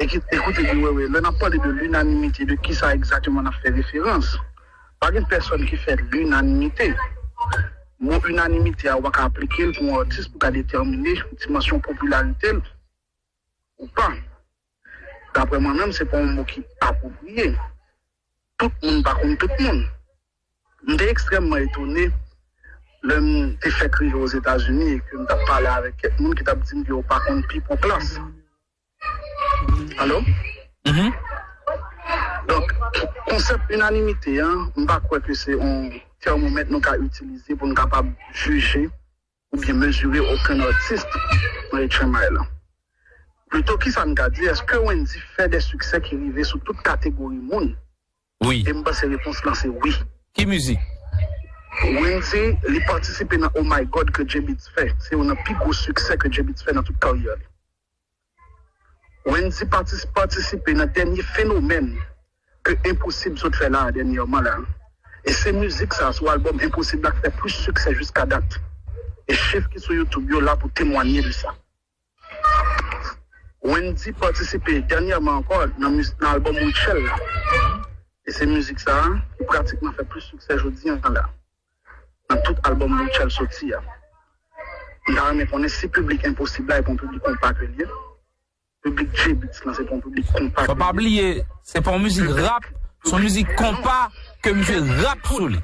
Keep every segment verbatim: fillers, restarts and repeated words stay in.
Eki- Ekoute, Guy Wewe, lè n ap pale de linanimite, de kisa egzakteman n ap fè referans? Pa gen pèsòn ki fè linanimite. Mo inanimite a, ou pa ka aplike l pou yon atis pou ka detèmine dimansyon popilarite l ou pa. Daprè mwen menm, se pa yon mo ki apwopriye. Tout moun pa konn tout moun. M te ekstrèmman etone lè m te fèk rive Ozetazini e ke m t ap pale avèk kèk moun ki t ap di m ke yo pa konn Pipo Klass. Alo? Mhm. Donk, konsèp inanimite an, m pa kwè ke se yon tèmomèt nou ka itilize pou n kapab jije oubyen mezire okenn atis nan H M I lan. Plito, kisa n ka di? Èske Wendy fè de siksè ki rive sou tout kategori moun? Wi. E m panse repons lan se wi. Ki mizik? Wendy, li patisipe nan Oh My God ke J-Beatz fè. Se youn nan pi gwo siksè ke J-Beatz fè nan tout karyè li. Wendy patis- patisipe nan dènye fenomèn ke Enposib sot fè la dènyèman la. E se mizik sa sou albòm Enposib la k fè plis siksè jiska dat. E chif ki sou YouTube yo la pou temwanye de sa. Wendy patisipe dènyèman ankò nan, mis- nan albòm Rutshelle la. E se mizik sa a ki pratikman fè plis siksè jodi an la. Nan tout albòm Rutshelle soti a. M ta renmen konnen si piblik Enposib la e pa yon piblik konpa ke l ye. Piblik J-Beatz lan se pa yon piblik konpa ke l ye. Fò pa bliye, se pa yon mizik rap, se yon mizik konpa ke misye rap sou li.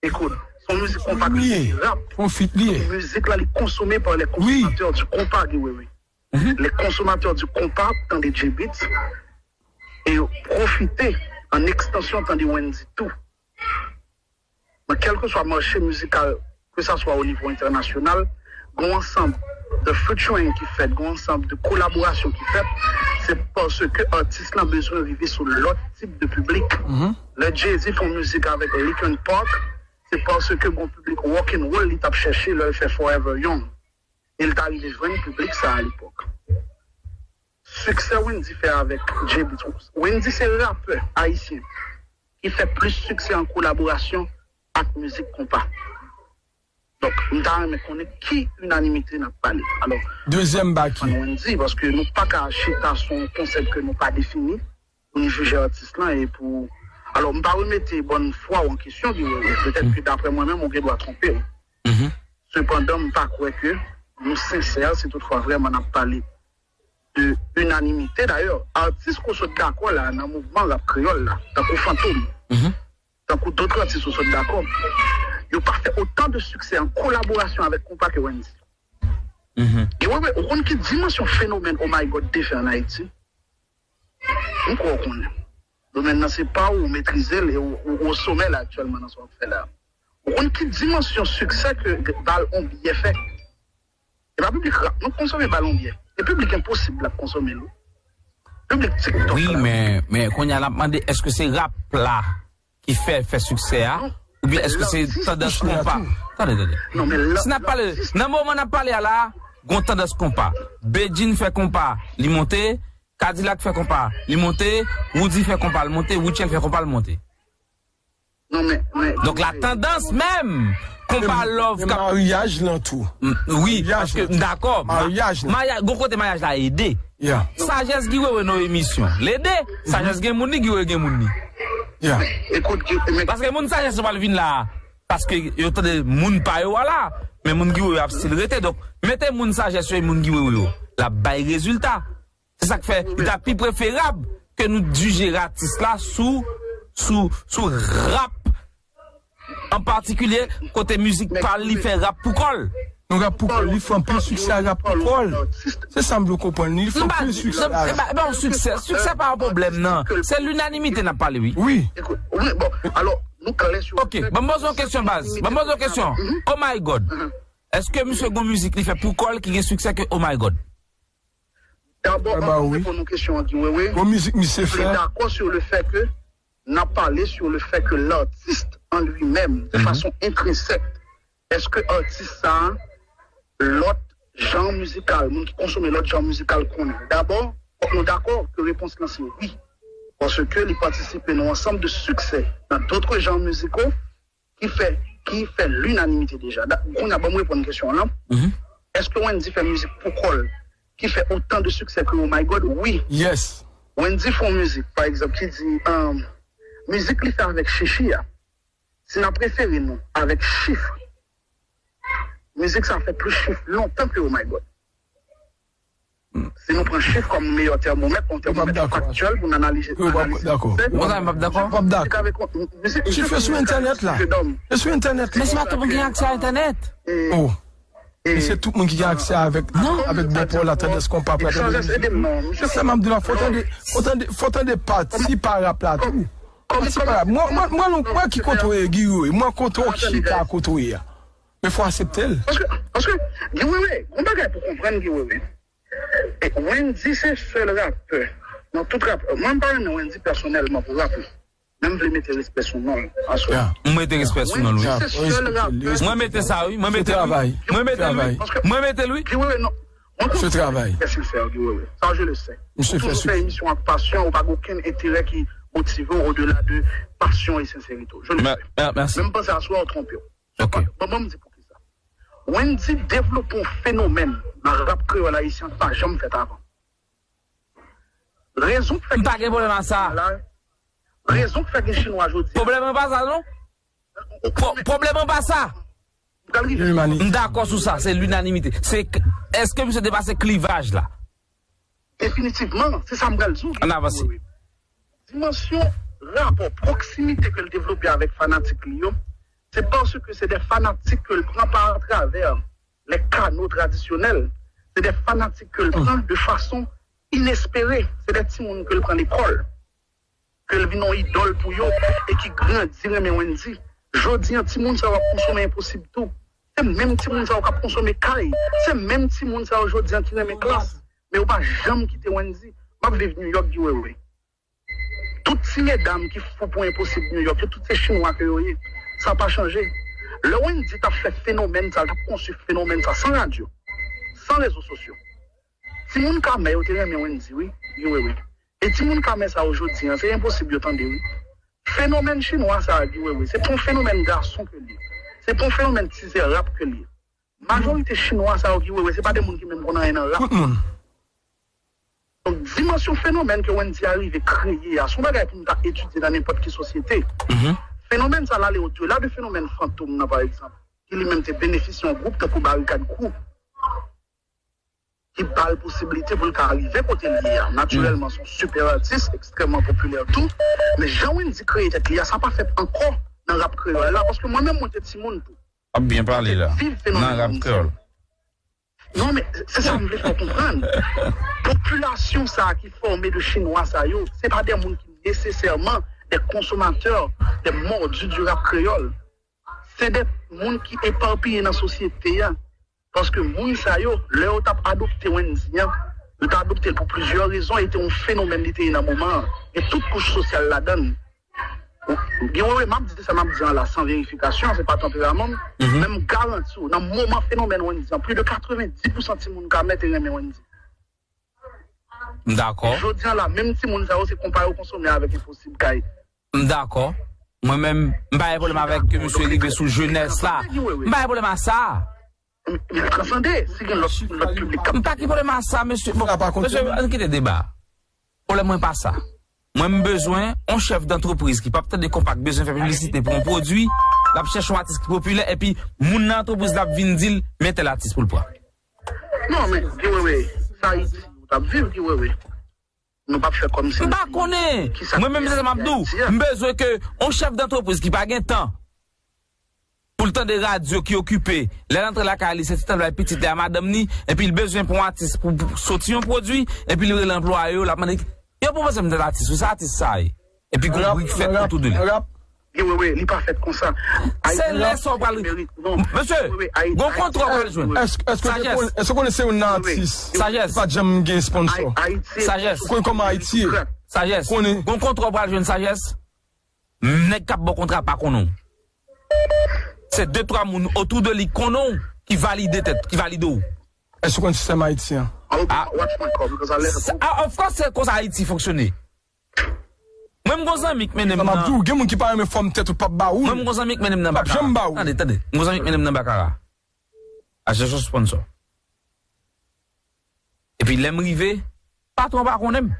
Ekout, se yon mizik konpa ke l ye, rap. Yon fit li ye. Mizik la, li konsome pa le konsonmatè di konpa, Guy Wewe. Mhm. Le konsonmatè di konpa tande J-Beatz e yo pwofite an ekstansyon tande Wendy tou. Nan kèlkeswa mache mizikal, ke sa swa o nivo entènasyonal, gen yon ansanm de featuring ki fèt, gen yon ansanm de kolaborasyon ki fèt, se paske atis lan bezwen rive sou lòt tip de piblik. Mhm. Lè Jay-Z fè yon mizik avèk Linkin Park, se paske gen yon piblik rock and roll li t ap chèche lè l fè Forever Young. E l ta rive jwenn piblik sa a alepòk. Siksè Wendy fè avèk J-Beatz. Wendy se rapè ayisyen ki fè plis siksè an kolaborasyon ak mizik konpa. Donk, m ta renmen konnen ki inanimite n ap pale. Alò, dezyèm ba ki? Fan Wendy, paske nou pa ka chita sou yon konsèp ke nou pa defini pou nou jije atis lan e pou. Alò, m pa remete bòn fwa w an kesyon, Guy Wewe. Petèt ke daprè mwen menm, ou gen dwa twonpe w. Mhm. Sepandan, m pa kwè ke nou sensè si toutfwa vrèman n ap pale de inanimite. Dayè, atis ke w sot dakò la nan mouvman rap kreyòl la, tankou Fantom, mhm, tankou dòt atis ou sot dakò, yo pa fè otan de siksè an kolaborasyon avèk konpa ke Wendy. Mhm. E wè, wè, ou konn ki dimansyon fenomèn Oh My God te fè an Ayiti? M kwè w konnen. Domèn nan se pa w, ou metrize l e ou, ou, ou o somè la aktyèlman nan sa w ap fè la. Ou konn ki dimansyon siksè ke Bal On Biyè fè? E pa piblik rap non k konsome Bal On Biyè. E piblik Enposib la k konsome l wi. Piblik TikTok la. Wi, men, men kounye a n ap mande, èske se rap la ki fè, fè siksè a? Non. Oubyen èske se tandans konpa? Tande, tande. Non, men si n ap pale, nan moman n ap pale a la, gon tandans konpa. Bedjine fè konpa, li monte, Kadilak fè konpa, li monte, Roody fè konpa, li monte, Rutshelle fè konpa, li monte. Non, men, men, donk, la tandans menm, konpa love k ap. Maryaj lan tou. M, wi, paske m dakò. Maryaj lan. Gon kote maryaj la ede. Sajès Guy Wewe nan emisyon. L ede. Sajès gen moun li, Guy Wewe gen moun li. Ekout, men. Paske moun Sajès yo pral vin la. Paske yo tande moun pa yo a la. Men moun Guy Wewe ap still rete. Donk, mete moun Sajès yo e moun Guy Wewe yo. L ap bay rezilta. Se sa k fè li ta pi preferab ke nou jije atis la sou, sou, sou rap. An patikilye, kote mizik pa l, li fè rap pou kò l. Nou rap pou kò l, li fè anpil siksè a rap pou kò l. Se sa m vle w konprann, li fè anpil siksè a rap. E pa yon siksè, siksè pa yon pwoblèm nan. Se linanimite n ap pale, wi. Wi. Ekout, wi, bon, alò, nou klè sou. Ok, ban m poze yon kesyon, baz. Ban m poze yon kesyon. Oh My God. Èske misye gon mizik li fè pou kò l ki gen siksè ke Oh My God? Dabò, anvan m reponn ou kesyon an, Guy Wewe, gon mizik misye fè. Dakò sur le fait que n ap pale sur le fait que l'artiste en lui-même, de façon intrinsèque, èske atis sa a, lòt jan mizikal, moun ki konsome lòt jan mizikal konnen? Dabò, fòk nou dakò ke repons lan se wi. Paske li patisipe nan yon ansanm de siksè dans d'autres genres musicaux ki fè, ki fè linanimite deja. Da, kounye a, ban m reponn kesyon an lan. Èske Wendy fè mizik pou kò l ki fè otan de siksè ke Oh My God, wi. Yes. Wendy fè yon mizik, pa egzanp, ki di, um, mizik li fè avèk Chichi a. Si n ap refere nou avèk chif, mizik sa fè plis chif lontan ke Oh My God. Si nou pran chif kòm meyè tèmomèt, yon tèmomèt faktyèl pou n analize, analize siksè. Mwen pa dakò. Mwen pa dakò. Chif yo sou entènèt la. Yo sou entènèt la. Men se pa tout moun ki gen aksè a entènèt. Oh. Men se tout moun ki gen aksè avèk, avèk bòpò la, tandès konpa, pratèl. Sa m ap di la, fò tande, fò tande, fò tande pati pa rap la tou. Pati pa rap. Mwen, mwen, mwen, mwen ki kote w ye, Guy Wewe. Mwen kote w chita kote w ye a. Men fò aksepte l. Paske, paske, Guy Wewe, yon bagay pou konprann Guy Wewe. E Wendy se sèl rapè nan tout rapè. Mwen, m pa renmen Wendy pèsonèlman pou rap li. Men m vle mete respè sou non l aswè. M mete respè sou non l, wi. Wendy se sèl rapè. Mwen mete sa, wi. Mwen mete l, wi. Mwen mete l, wi. Mwen mete l, wi. Guy Wewe, non. Mwen konprann ou fè siksè, Guy Wewe. Sa, je le sais. Ou toujou fè emisyon ak pasyon, ou pa gen okenn enterè ki motive w odela de pasyon e sensèrite w. Je le sais. Men m panse aswè w twonpe w. Ok. Bon, bon, m di poukisa. Wendy devlope yon fenomèn nan rap kreyòl ayisyen pa janm fèt avan. Rezon k fè m pa gen pwoblèm ak sa. Rezon k fè gen chinwa jodi a. Pwoblèm an pa sa, non? Pwoblèm an pa sa. M dakò sou sa, se linanimite. Se, èske misye depase klivaj la? Definitivman, se sa m pral di w. Ann avanse. Dimansyon rapò, pwoksimite ke l devlope avèk fanatik li yo, se paske se de fanatik ke l pran pa atravè les canaux traditionnels, se de fanatik ke l pran de fason inespere, se de timoun ke l pran lekòl, ke l vin yon idòl pou yo e ki grandi renmen Wendy. Jodi an, timoun sa yo ap konsome Enposib tou. Se menm timoun sa yo k ap konsome Kay. Se menm timoun sa yo jodi an ki renmen Klass. Men yo pa janm kite Wendy. M ap viv New York, Guy Wewe. Tout ti medam ki fou pou Enposib New York yo, tout se chinwa ke yo ye. Sa pa chanje. Lè Wendy t ap fè fenomèn sa, l t ap konstwi fenomèn sa san radyo, san rezo sosyo. Timoun Kamè yo te renmen Wendy, wi, Guy Wewe. E timoun Kamè sa yo jodi an, se Enposib yo tande, wi. Fenomèn chinwa sa a, Guy Wewe, se pa yon fenomèn gason ke l ye. Se pa yon fenomèn tizè rap ke l ye. Majorite chinwa sa yo, Guy Wewe, se pa de moun ki menm konn anyen nan rap. Tout moun. Donk, dimansyon fenomèn ke Wendy a rive kreye a, se yon bagay pou nou ta etidye nan nenpòt ki sosyete. Fenomèn sa a, l ale odela de fenomèn fantom nan, pa egzanp, ki li menm te benefisye yon gwoup tankou Barikad Crew, ki ba l posiblite pou l ka rive kote l ye a. Natirèlman, se yon sipè atis, ekstrèmman popilè tou, men jan Wendy kreye tèt li a, sa pa fèt ankò nan rap kreyòl la, paske mwen menm, mwen te timoun tou. W ap byen pale la, nan rap kreyòl. Non, men se sa m vle fè w konprann. Popilasyon sa a ki fòme de chinwa sa yo, se pa de moun ki nesesèman de konsomatè, de mòdu di rap kreyòl. Se de moun ki epapiye nan sosyete a. Paske moun sa yo, lè yo t ap adopte Wendy an, yo t adopte l pou plizyè rezon, e te yon fenomèn li te ye nan moman an. Gen tout kouch sosyal ladan l. Gen, wi, wi, m ap di sa m ap di an la san verifikasyon, se pa tanperaman m. Men m garanti w, nan moman fenomèn Wendy an, plis de katrevenndis pousan timoun Kamè te renmen Wendy. M dakò. Jodi an la, menm timoun sa yo, se konpa yo konsome avèk Enposib Kay. M dakò. Mwen menm, m pa gen pwoblèm avèk ke misye rive sou jenès la. M pa gen pwoblèm ak sa. Men l transande, si gen lòt, lòt piblik k ap. M pa gen pwoblèm ak sa, mesye. Bon, mesye, ann kite deba. Pwoblèm mwen pa sa. Mwen, m bezwen yon chèf dantrepriz ki p ap tande konpa k bezwen fè piblisite pou yon pwodui, l ap chèche yon atis ki popilè, epi moun nan antrepriz la ap vin di l, men tèl atis pou l pran. Non, men, Guy Wewe, sa Ayiti, ou t ap viv, Guy Wewe. Nou p ap fè kòmsi. M pa konnen. Mwen menm, se sa m ap di w. M bezwen ke yon chèf dantrepriz ki pa gen tan pou l tande radyo, ki okipe, lè l antre lakay li, se ti tan bay pitit li a madanm ni, epi l bezwen pou yon atis pou, pou soti yon pwodui, epi l rele anplwaye yo, l ap mande, "Yo pwopoze m tèl atis, wi, sa atis sa ye?" Epi gon bri k fèt otou de li. Guy Wewe, li pa fèt konsa. Se lè sa w pral. Mesye, gon kontra w pral jwenn. Èske, èske w konnen, èske w konnen se youn nan atis ki pa t janm gen sponsò? Sajès. Ou konnen kòman Ayiti ye? Sajès. Gon kontra w pral jwenn, Sajès. Nèg k ap ba w kontra pa konnen w. Se de twa moun otou de li k konnen w ki valide tèt, ki valide w. Èske w konn sistèm Ayiti an? Ah, of course, se konsa Ayiti fonksyone. Mwen, m gon zanmi k mennen m nan. Gen moun ki pa renmen fòm tèt ou, p ap ba ou. Mwen, m gon zanmi k mennen m nan Bakara. P ap janm ba ou. Tande, tande. M gon zanmi k mennen m nan Bakara. Al chèche yon sponsò. Epi lè m rive, patwon pa konnen m.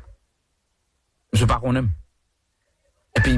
Misye pa konnen m. Epi